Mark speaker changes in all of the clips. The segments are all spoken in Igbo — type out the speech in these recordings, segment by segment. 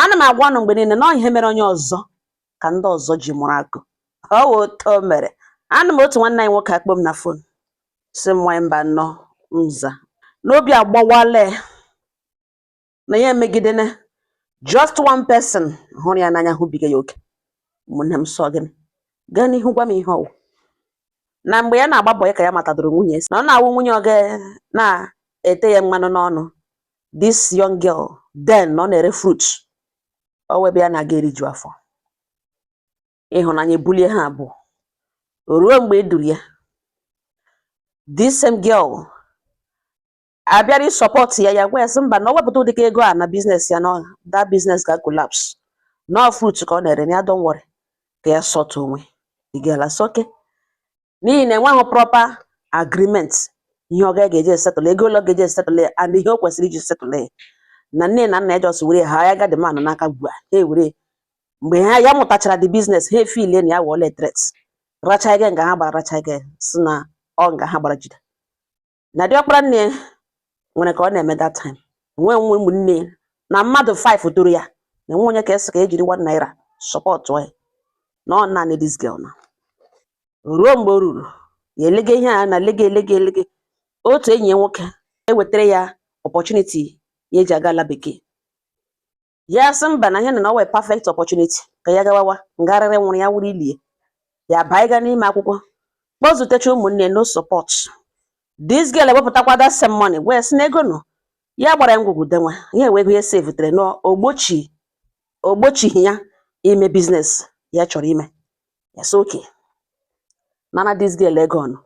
Speaker 1: Ana m agwa unu mgbe niile na ọ ihe mere onye ọzọ ka ndị ọzọ ji mụrụ akụ. Ọ wụ otu o mere. Ana m otu nwanne anyị nwoke akpọ m na phone, sị m, "Nwanyị mba nnọọ nza n'obi agbawala ya na ya emegidene just one person hụrụ ya n'anya, hụbiga ya oke." Ụmụnne m, sọ gịnị? Gaa n'ihu gwa m ihe ọwụ na mgbe ya na-agba bọyị ka ya matadoro nwunye, na ọ na-awụ nwunye oge na-ete ya mmanụ n'ọnụ. This young girl then na ọ na-ere fruit, ọ wụ ebe ya na-aga eriju afọ. Ịhụnanya ebulie ha abụọ ruo mgbe e duru ya. This same girl abịara ịsupport ya, ya gwa ya sị mba, na ọ wepụta ụdịka ego a na business ya, na that business ga collapse, na ọ fruit ka ọ na-ere, na ya don't worry, ka ya sort onwe. The girl asị okay, n'ihi na enweghị proper agreement ihe ọ ga-eji esettle, ego ole ọ ga-eji esettle ya and ihe o kwesịrị iji settle ya, na nne na nna ya just were ha ya ga the man n'aka ugbu a. Ha ewere mgbe ha ya mụtachara the business, ha efilie na ya wọle threat, racha ego nga ha gbara, racha ego si na ọ nga ha gbara jide na diọkpara nne ya nwere ka ọ na-eme that time. Nwee nwe ụmụnne ya na mmadụ 5 toro ya na enwe onye ka esi ka ejiri ₦1 support ya, na ọ naanị this girl. Na ruo mgbe o ruru ya elege ihe a na lege elege elege, otu enyi ya nwoke ewetara ya opportunity ya eji aga ala bekee. Ya sị mba, na ihe na ọ wee perfect opportunity ka ya gawawa ngarịrị nwụrụ ya wụrụ ilie ya baa n'ime akwụkwọ kpọzutecha ụmụnne, no support. This girl ewepụtakwa that same money, gwa ya sị na ego nọ ya gbara ya ngwugwu denwe ya ewe ego ya sevutere na ogbochi ogbochighị ya ime business ya chọrọ ime. Ya sị okay, nara this girl ego ọnụ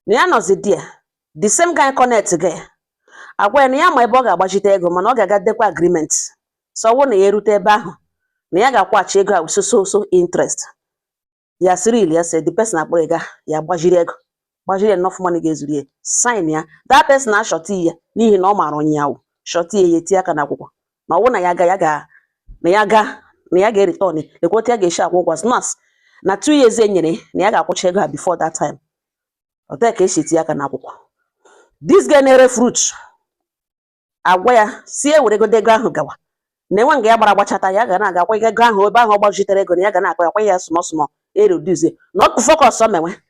Speaker 1: na ya nọzi there. The same guy connect gị agwa ya na ya ma ebe ọ ga-agbachite ego, mana ọ ga-aga dekwa agreement, so ọ bụrụ na ya erute ebe ahụ na ya ga-akwụghachi ego a with so so so interest. Ya sịrị ya sị the person akpọrọ ya ya gbajiri ego, gbajiri enough money ga-ezuru ya sign ya. That person na surety ya, n'ihi na ọ maara onye ya wụ surety ya, ya etinye aka n'akwụkwọ na ọ bụrụ na ya ga ya ga na ya ga na ya ga-ereturn, lekwa otu ya ga-esi akwụ ụgwọ nas na 2 years e nyere na ya ga-akwụcha ego a before that time. Otu a ka esi etinye aka n'akwụkwọ. This girl na-ere fruit agwa ya si eweregodo ego ahụ gawa, na enwe nga ya gbara agbachata, ya ga na-aga akwa ego ahụ ebe ahụ ọ gbachitere ego, na ya ga na-akwa akwa ya small small, ereduce na ọ focus o menwe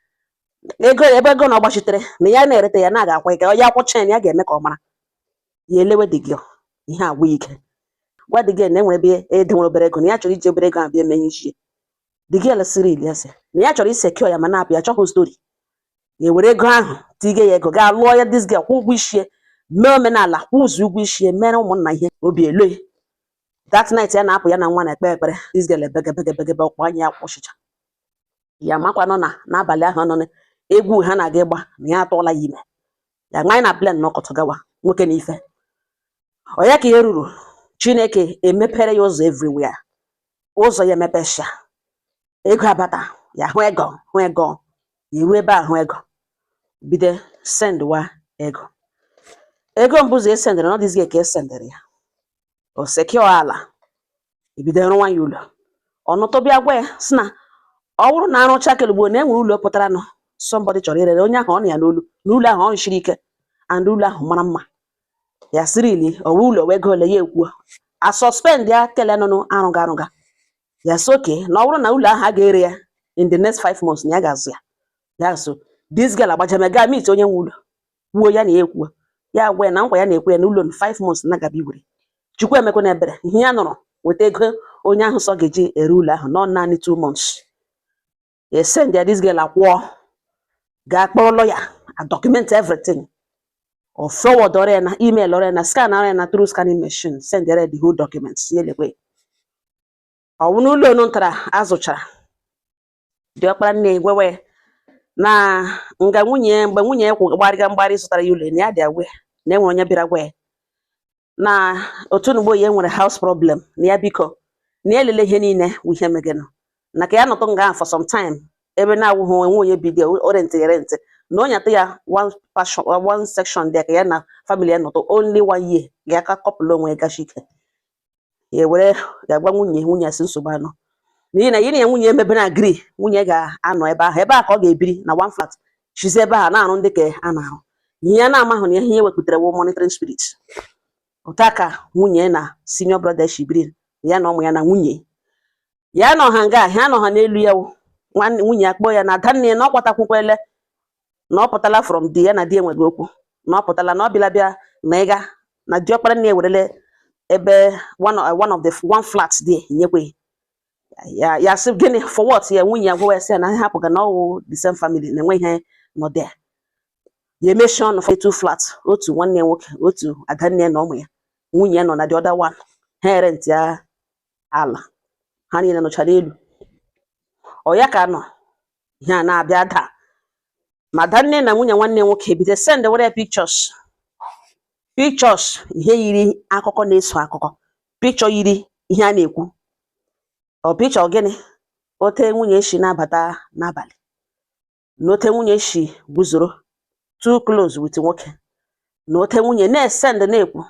Speaker 1: ego ebe ego na ọ gbachitere na ya na-erete, ya na-aga akwa ego ya kwụcha ya, na ya ga-eme ka ọ mara ya. Elewe the girl ihe agwụ ike, gwa the girl na enwere ebe edenwere obere ego, na ya chọrọ iji obere ego ahụ bịa eme ihe isi. The girl sịrị ili ya sị na ya chọrọ isecure ya ma na-apụ ya chọghị story. Ya ewere ego ahụ tige ya ego gaa lụọ ya. This girl kwụ ụgwọ isi ya, mee omenala, kwụzuo ụgwọ isi ya, mere ụmụnna ihe obi elo. That night ya na-apụ, ya na nwa na-ekpe ekpere. This girl ebege bege bege be ọkwa anya ya kwụsịcha ya, makwa nọ na n'abalị ahụ nọ na egwu ha na-aga ịgba na ya atụọla ya ime. Ya nwaanyị na plan nọkọtụ gawa nwoke na ife ọ ya ka ihe ruru. Chineke emepere ya ụzọ everywhere, ụzọ ya emepesha, ego abata, ya hụ ego, hụ ego, ya eruo ebe a hụ ego, bido sendwa ego. Ego mbụzọ e sendịrị na this girl ka e sendịrị ya, o secure ala, ebido rụwa ya ụlọ. Ọnụtụ bịa gwa ya sị na ọ bụrụ na arụcha kelugbo na enwere ụlọ pụtara nụ, somebody chọrọ irere onye ahụ ọ nọ ya n'olu na ụlọ ahụ ọ siri ike and ụlọ ahụ mara mma. Ya sịrị ili ọwụ ụlọ wee ego ole? Ya ekwuo a suspend ya kele nụnụ arụga arụga. Ya sị okay, na ọ bụrụ na ụlọ ahụ a ga-ere ya in the next 5 months, na ya ga-azụ ya. Ya so this girl agbajame gaa meet onye nwe ụlọ, kwuo ya na ya ekwuo, ya gwa ya na nkwa ya na-ekwe ya na ụlọ 5 months na gaba iwere. Chukwu emekwa na ebere ihe ya nụrụ weta ego onye ahụ sọ ga-eji ere ụlọ ahụ nọ naanị 2 months. Ya send ya, this girl akwụọ gaa kpọrọ lawyer a document everything, o forward ọrịa ya na email, ọrịa na scan ọrịa na through scanning machine, send ya the whole documents. Ya lekwe ọ wụ n'ụlọ onu ntara azụchara. Diọkpara nne gwewe na nga nwunye mgbe nwunye ya kwụ gbarịga mgbarị zụtara ya ụlọ, na ya dị aware na enwere onye bịara gwa ya na otu n'ugbo ya nwere house problem, na ya biko na ya elele ihe niile wụ ihe megenụ, na ka ya nọtụ nga ahụ for some time ebe na-awụghị onwe onye bido o rent ya rent, na o nyatụ ya one passion one section dị ka ya na family ya nọtụ only one year ga aka kọpụlụ onwe ya gachi ike. Ya were ya gwa nwunye, nwunye si nsogbu anọ, n'ihi na ya na ya nwunye emebe na agree, nwunye ga-anọ ebe ahụ, ebe a ka ọ ga-ebiri na one flat, chizi ebe a na-arụ ndị ka a na-arụ ihe ya na-amahụ na ihe wepụtara wụ monitoring spirit. Otu a ka nwunye na senior brother shi biri. Ya na ụmụ ya na nwunye ya nọ ha nga ha nọ ha n'elu ya wụ. Nwanne nwunye ya kpọọ ya na adanne ya na ọ kwatakwukwele na ọ pụtala from di ya na di enweghị okwu, na ọ pụtala, na ọ bịala bịa na ịga na diọkpara nne ewerele ebe one of the one flat dị nyekwe ya. Ya sị, "Gịnị? For what?" Ya nwunye ya gwa ya sị ya na ha hapụga na ọwụ the same family na enwe ihe nọ there. Ya emechie ọnụ. For two flat, otu nwanne ya nwoke, otu adanne ya na ụmụ ya, nwunye ya nọ na the other one. Ha rent ya ala, ha niile nọcha n'elu. Ọ ya ka nọ ihe a na-abịa daa ma adanne na nwunye nwanne nwoke bido send were pictures, pictures, ihe yiri akụkọ na-eso akụkọ, picture yiri ihe a na-ekwu. Ọ picture gịnị? Ote nwunye si na-abata n'abalị na ote nwunye si guzoro too close with nwoke, na ote nwunye na-esend na-ekwu.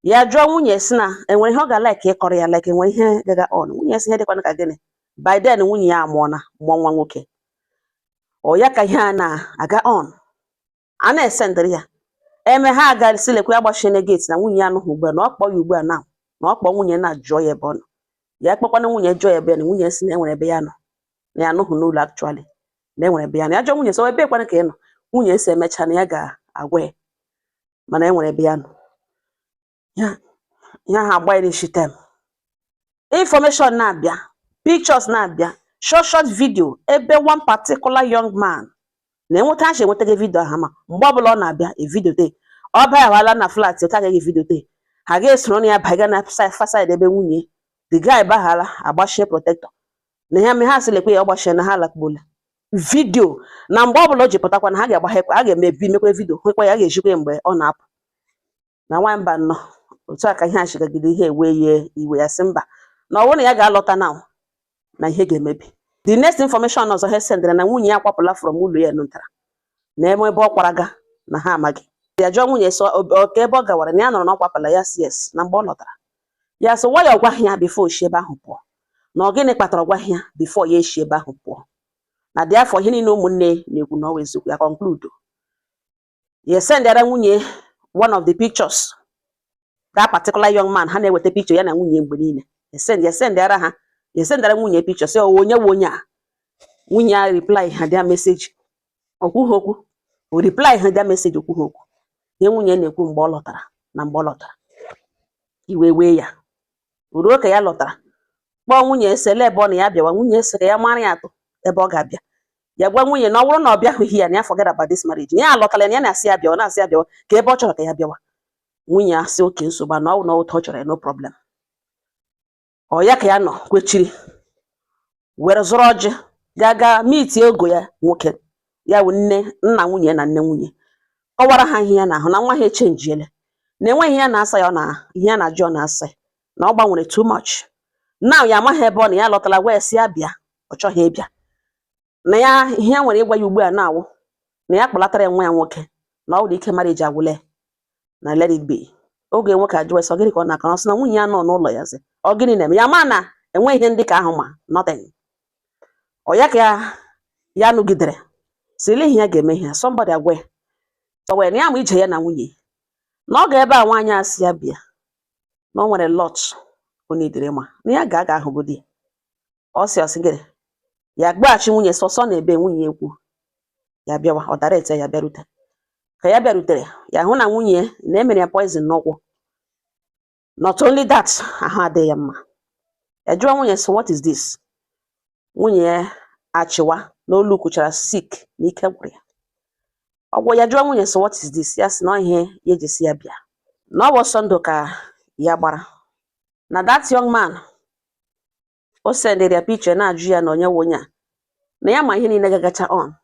Speaker 1: Ya jụọ nwunye si na enwere ihe ọ ga-like ịkọrọ ya, like enwere ihe gaga on. Nwunye si ihe dịkwana ka gịnị. By then nwunye ya amụọna, mụọ nwa nwoke. Ọ ya ka ihe a na-aga on, a na-esendịrị ya eme ha aga si lekwa ya gbachie gate na nwunye ya anụghị ugbu a, na ọ kpọọ ya ugbu a na ọ kpọọ nwunye na jụọ ya ebe ọ nọ. Ya kpọkwana nwunye, jụọ ya ebe ya na nwunye si na enwere ebe ya nọ, na ya anụghị n'ụlọ actually, na enwere ebe ya nọ. Ya jụọ nwunye sọ ebe ekwana ka ị nọ. Nwunye si emecha na ya ga-agwa ya, mana enwere ebe ya nọ. Ya ya ha agba ya n'isi tem. Information na-abịa, pictures na-abịa, short short video ebe one particular young man na-enweta ha si enwetaghị video ahụ, ma mgbe ọbụla ọ na-abịa evideo te ọ baghawala na flat otu agaghị evideo te ha ga-esoro na ya baga na side ebe nwunye the guy baghala, agbachie protector na ya me ha sị lekwe ya ọ gbachie na ha lakpuola video. Na mgbe ọbụla o ji pụtakwa na ha ga-agbaghekwa, a ga-emebi mekwa video hụkwa ya, a ga-ejikwa ya mgbe ọ na-apụ. Na nwamba nnọọ otu a ka ihe a chigagide ihe ewe ya iwe. Ya sị mba, na ọ bụrụ na ya ga-alọta now na ihe ga-emebi. The next information ọzọ ha sendere na nwunye ya akwapụla from ụlọ ya nụtara na ebe ebe ọ kwaraga na ha amaghị. Ya jụọ nwunye sọ ọ ka ebe ọ gawara na ya nọrọ na ọ kwapụla. Ya si yes, na mgbe ọ lọtara ya sị why ọ gwaghị ya before o si ebe ahụ pụọ, na ọ gịnị kpatara ọ gwaghị ya before ya esi ebe ahụ pụọ, na dị afọ ihe niile ụmụnne na-ekwu na ọ wụ eziokwu. Ya conclude, ya sendara nwunye one of the pictures that particular young man ha na-eweta picture ya na nwunye mgbe niile. Ya send, ya sendara ha, ya sendara nwunye picture sị ọ onye wụ onye a. Nwunye ya reply ha their message, okwughị okwu. O reply ha their message, okwughị okwu. Ihe nwunye na-ekwu mgbe ọ lọtara na mgbe ọ lọtara iwe wee ya. Ruo ka ya lọtara, kpọọ nwunye sele ebe ọ na ya bịawa. Nwunye sị ka ya mara ya atụ ebe ọ ga-abịa. Ya gwa nwunye na ọ bụrụ na ọ bịahụghị ya, na ya forget about this marriage, na ya alọtala, na ya na-asị ya bịawa, na-asị ya bịawa ka ebe ọ chọrọ ka ya bịawa. Nwunye ya sị oke nsogbu a na ọ bụ na ụtọ ọ chọrọ ya, no problem. Ọ ya ka ya nọ kwechiri were zụrụ ọjị gaa gaa meet ogo ya nwoke, ya bụ nne nna nwunye na nne nwunye, kọwara ha ihe ya na-ahụ na nwa ha echenjiele, na enweghị ihe ya na-asa ya, ọ na ihe ya na-ajụ ọ na-asa ya, na ọ gbanwere too much now. Ya amaghị ebe ọ na ya lọtala gwa ya sị ya bịa, ọ chọghị ịbịa, na ya ihe ya nwere ịgwa ya ugbu a na-awụ na ya kpọlatara ya nwa ya nwoke, na ọ nwere ike marriage agwụla ya, na let it be. Oge nwoke ajụwa sị ọ gịnị ka ọ na-akọ, ọ sị na nwunye ya nọ n'ụlọ ya sị ọ gịnị na-eme ya, ma na enweghị ihe ndị ka ahụ ma nothing. Ọ ya ka ya ya nụgidere si ele ihe ya ga-eme ihe somebody agwa ya ọ wee na ya ma ije ya na nwunye na ọ ga ebe a nwaanyị a sị ya bịa, na o nwere lot o nidiri ma na ya ga-aga ahụgodi ya. Ọ sị, ọ sị gịnị? Ya gbaghachi nwunye sọsọ na ebe nwunye ekwu ya bịawa. Ọ dara ete ya bịarute. Ka ya bịarutere, ya hụ na nwunye na emere ya poison n'ụkwụ. Not only that, ahụ adịghị ya mma. Ya jụọ nwunye sị, "What is this?" Nwunye ya achịwa n'olu kwuchara sick na ike gwụrụ ya. Ọgwụ ya jụọ nwunye sị, "What is this?" Ya sị na ọ ihe ya eji si ya bịa, na ọ bụ ọsọ ndụ ka ya gbara, na that young man o sendịrị ya picture na-ajụ ya na onye wụ onye a, na ya ma ihe niile gagacha on,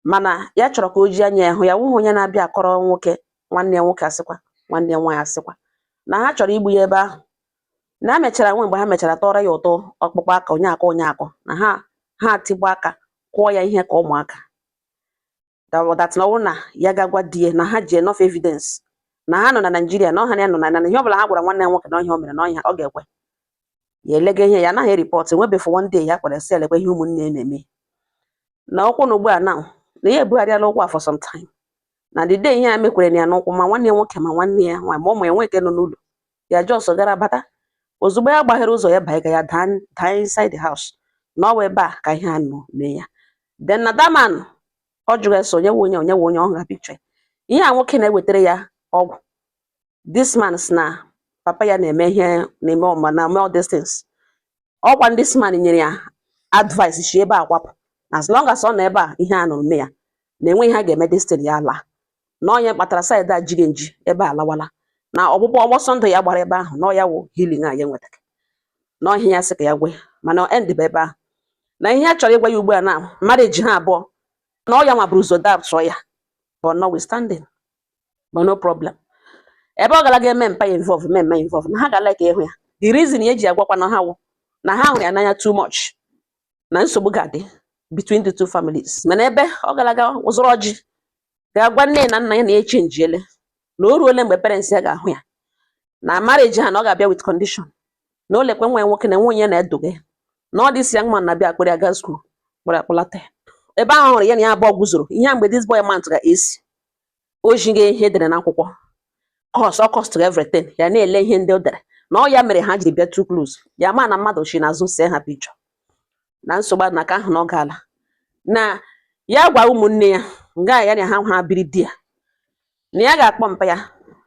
Speaker 1: mana ya chọrọ ka o ji anya ya hụ ya wụghị onye na-abịa akọrọ nwoke nwanne ya nwoke asịkwa nwanne ya nwaanyị asịkwa na ha chọrọ igbu ya ebe ahụ, na ha mechara nwe mgbe ha mechara tọrọ ya ụtọ ọkpụkpọ aka onye akọ onye akọ na ha ha tigbu aka kụọ ya ihe ka ụmụaka that na ọ bụrụ na ya ga-agwa di ya na ha ji enough evidence na ha nọ na Naịjirịa, na ọha na ya nọ na ihe ọbụla ha gwara nwanne ya nwoke na ihe o mere na ọhịa ọ ga-ekwe ya elega ihe ya anaghị report enwebe. For one day ya kwere sị elekwa ihe ụmụnne ya na-eme na ụkwụ na ugbu a now na ya ebugharịala ụkwụ a for some time, na the day ihe a mekwere na ya n'ụkwụ, ma nwanne ya nwoke ma nwanne ya nwaanyị ma ụmụ ya nwoke nọ n'ụlọ ya, just gara bata Ozugbo ya gbaghere ụzọ ya banye, ya daa daa inside the house, na ọ wụ ebe a ka ihe a nọ mee ya. Then na that man, ọ jụrụ ya sị onye wụ onye, onye wụ onye ọ hụrụ picture ihe a nwoke na-ewetara ya ọgwụ. This man sị na papa ya na-eme ihe na-eme ọma na all these things. Ọkwa this man nyere ya advice si ebe a kwapụ, as long as ọ nọ ebe a ihe a nụrụ mee ya, na enweghị ihe a ga-eme this thing ya laa, na onye kpatara side a jighị nji ebe a lawala na ọgbụgbọ ọgbọsọ ndụ ya gbara ebe ahụ, na ọ ya wụ healing a ya nwetara, na ọhịa ya sị ka ya gwe. Mana end bụ ebe ahụ na ihe ya chọrọ ịgwa ya ugbu a, na marriage ha abụọ, na ọ ya nwa buru ụzọ dapụọ ya. But notwithstanding, but no problem, ebe ọ gara ga eme mpa ya involve, mee mme involve, na ha ga like ịhụ ya. The reason ya eji agwakwa na ha wụ na ha hụrụ ya n'anya too much, na nsogbu ga-adị between the two families. Mana ebe ọ gara aga zụrụ ọjị, ga-agwa nne na nna ya na ya echenjiele, na o ruole mgbe parents ya ga-ahụ ya, na marriage ha na ọ ga-abịa with condition, na o lekwe nwa ya nwoke na nwunye na-edoge, na ọ dịsi ya nwa na-abịa akpịrị aga school kpọrọ akpọlata ya ebe ahụ hụrụ ya na ya abụọ guzoro ihe a. Mgbe this boy mount ga-esi o jighị ihe edere n'akwụkwọ cost, ọ cost everything, ya na-ele ihe ndị o dere, na ọ ya mere ha jiri bịa too close. Ya ma na mmadụ si n'azụ see ha picture na nsogbu adị na ka ahụ, na ọ gaala na ya gwa ụmụnne ya nga ya na ha ha biri di ya, na ya ga-akpọ mpa ya,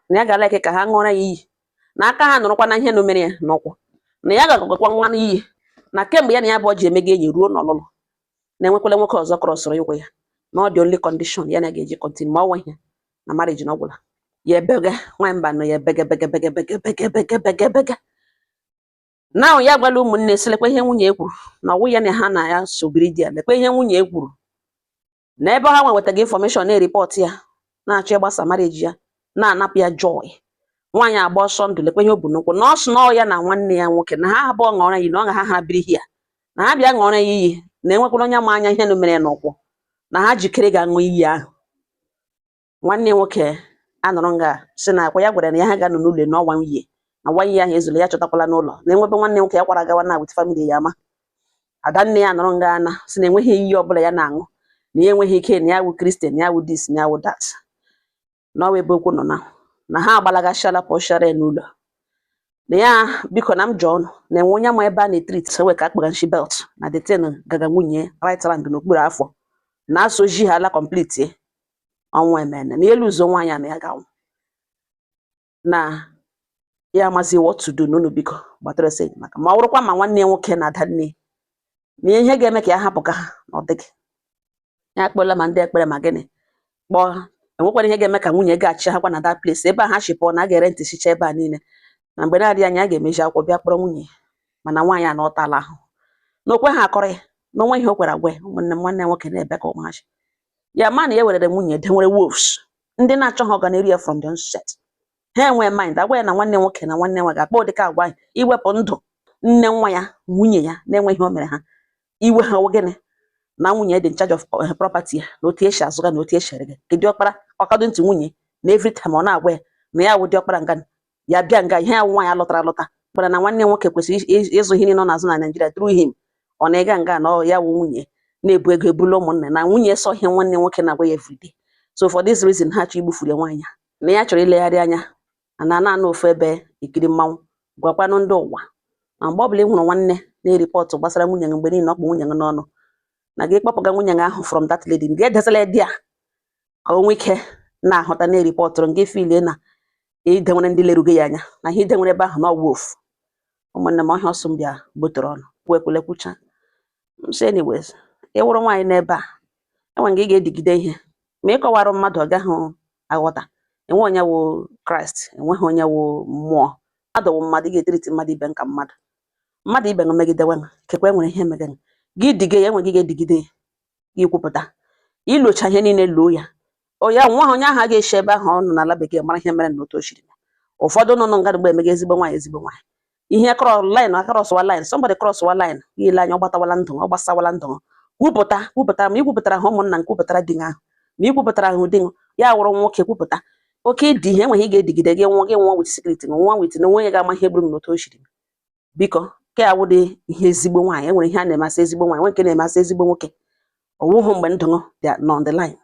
Speaker 1: na ya ga-like ka ha ṅụọrọ ya iyi na aka ha nọrọkwa na ihe na mere ya n'ụkwụ, na ya ga-agwakwa nwa n'iyi na kemgbe ya na ya bụ ji emega enyi ruo n'ọlụlụ, na enwekwala nwoke ọzọ crossụrụ ịkwụ ya, na ọ dị only condition ya na ga-eji continue ma ọ nwe ihe na marriage na ọ gwụla. Ya ebege nwaanyị mba nọ ya ebege bege bege bege bege bege bege bege. Now ya gwala ụmụnne sị lekwa ihe nwunye kwuru, na ọwụ ya na ha na ya sobiri di ya, lekwa ihe nwunye kwuru, na ebe ha nwa nwetaga information na-ereport ya, na-achọ ịgbasa marriage ya, na-anapụ ya joy. Nwaanyị agba ọsọ ndụ, lekwa ihe o bu n'ụkwụ, na ọ sị na ọ ya na nwanne ya nwoke na ha abụọ ṅụọrọ ya iyi, na ọ ga ha ha biri hia, na ha bịa ṅụọrọ ya iyi, na enwekwara onye ma anya ihe nụ mere ya n'ụkwụ, na ha jikere ga-aṅụ iyi ahụ. Nwanne ya nwoke anọrọ nga sị na akwa ya gwara na ya ha ga-anọ n'ụlọ na ọnwa nwunye na nwa iyi ahụ ezula ya chọtakwala n'ụlọ, na enwebe nwanne nwoke ya kwara gawa na with family ya. Ma adanne ya nọrọ nga ana sị na enweghị iyi ọbụla ya na-aṅụ, na ya enweghị ike, na ya wụ Christian, na ya wụ this, na ya wụ that, na ọ wụ ebe okwu nọ na ha agbalagasịala pụọshara ya n'ụlọ. Na ya biko na m jụọ ọnụ na enwe onye ma ebe a na-etreat ewe ka akpara nshi belt na the thing gaga nwunye right round n'okpuru afọ na asoji ha ala complete ọnwụ emene na elu ụzọ nwaanyị a na ya ga-anwụ, na ya amazi what to do. N'ụlọ biko gbatara ọsọ enyemaka, ma ọ bụrụkwa ma nwanne ya nwoke na ada nne na ihe ga-eme ka ya hapụ ka ha na ọ dịghị ya akpọla ma ndị ekpere ma gịnị kpọọ, enwekwara ihe ga-eme ka nwunye ga-achị ha kwa na that place ebe a ha si pụọ, na a ga-ere ntị sicha ebe a niile, na mgbe na-adịghị anya a ga-emeji akwụkwọ bịa kpọrọ nwunye. Mana nwaanyị a na ọ tala ahụ na okwe ha akọrọ ya na onwe ihe o kwere agwa ya. Ụmụnne m, nwanne ya nwoke na-ebe ka ụmụazị ya ma na ya werere nwunye denwere wolves ndị na-achọghị ọganiru ya from the onset. Ha enwee mind agwa ya na nwanne nwoke na nwanne nwa ga-akpọ ụdịka agwa ahụ iwepụ ndụ nne nwa ya, nwunye ya na-enweghị o mere ha. Iwe ha wụ gịnị? Na nwunye dị in charge of property ya, na otu esi azụga na otu esi ere gị kedu ọkpara ọkado ntị nwunye, na every time ọ na-agwa ya na ya wụ diọkpara nga ya bịa nga ihe ya wụ nwaanyị alụtara alụta kpara, na nwanne nwoke kwesịrị ịzụ ihe niile ọ na-azụ na Naịjirịa through him. Ọ na-ịga nga na ọ ya wụ nwunye na-ebu ego ebulu ụmụnne na nwunye sọ ihe nwanne nwoke na-agwa ya everyday. So for this reason ha chọrọ igbufuru ya nwaanyị a, na ya chọrọ ilegharị anya na naanị ofu ebe ikiri mmanwụ. Gwakwanụ ndị ụwa na mgbe ọbụla ị hụrụ nwanne na-ereport gbasara nwunye gị mgbe niile, ọ kpụ nwunye gị n'ọnụ, na gị kpọpụga nwunye gị ahụ from that lady, gị edesala ya di a ka o nwee ike na-ahụta na-ereportụrụ gị, filie na idenwere ndị lerugo ya anya na ihe idenwere ebe ahụ na ọwụ ofu. Ụmụnne m, ọhịa ọsọ m bịa gbotere ọnụ kwuo ekwele kwucha m sị, anyways, ị wụrụ nwaanyị n'ebe a enwe nga ị ga-edigide ihe ma ị kọwara mmadụ ọ gaghị aghọta. Enwe onye wụ Kraịst, enweghị onye wụ mmụọ. Mmadụ wụ mmadụ, ị ga-etreat mmadụ ibe nka mmadụ, mmadụ ibe megidewe kekwe nwere ihe megere gị dige ya, enwe gị ga-edigide ya gị kwupụta ilocha ihe niile loo ya o ya nwa onye ahụ a ga-esi ebe ahụ ọ nọ n'ala bekee mara ihe mere na otu o siri mee. Ụfọdụ nọ nga mgbe emega ezigbo nwaanyị, ezigbo nwaanyị ihe cross line, acrosswa line, somebody crosswa line, gị ile anya ọ gbatawala ndụ, ọ gbasawala ndụ. Kwupụta, kwupụtara ma ị kwupụtara ha ụmụnna, nkwupụtara di gị ahụ, ma ị kwupụtara ahụ di gị ya wụrụ nwoke kwupụta oke ịdị ihe enweghị ị ga-edigide gị nwụọ, gị nwụọ with secret, nwụọ with na onwe ga-ama ihe gburu m n'otu o siri. Biko ke awụdị ihe ezigbo nwaanyị enwere ihe a na-emasị ezigbo nwaanyị nwe nke na-emasị ezigbo nwoke ọwụhụ mgbe ndụ dị nọ on the line.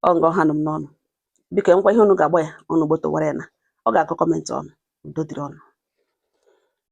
Speaker 1: Ọ nga ọha nụ m n'ọnụ. Biko enwekwa ihe unu ga-agba ya unu gbotowara ya na ọ ga-akọ comment ọnụ. Udo dịrị ọnụ.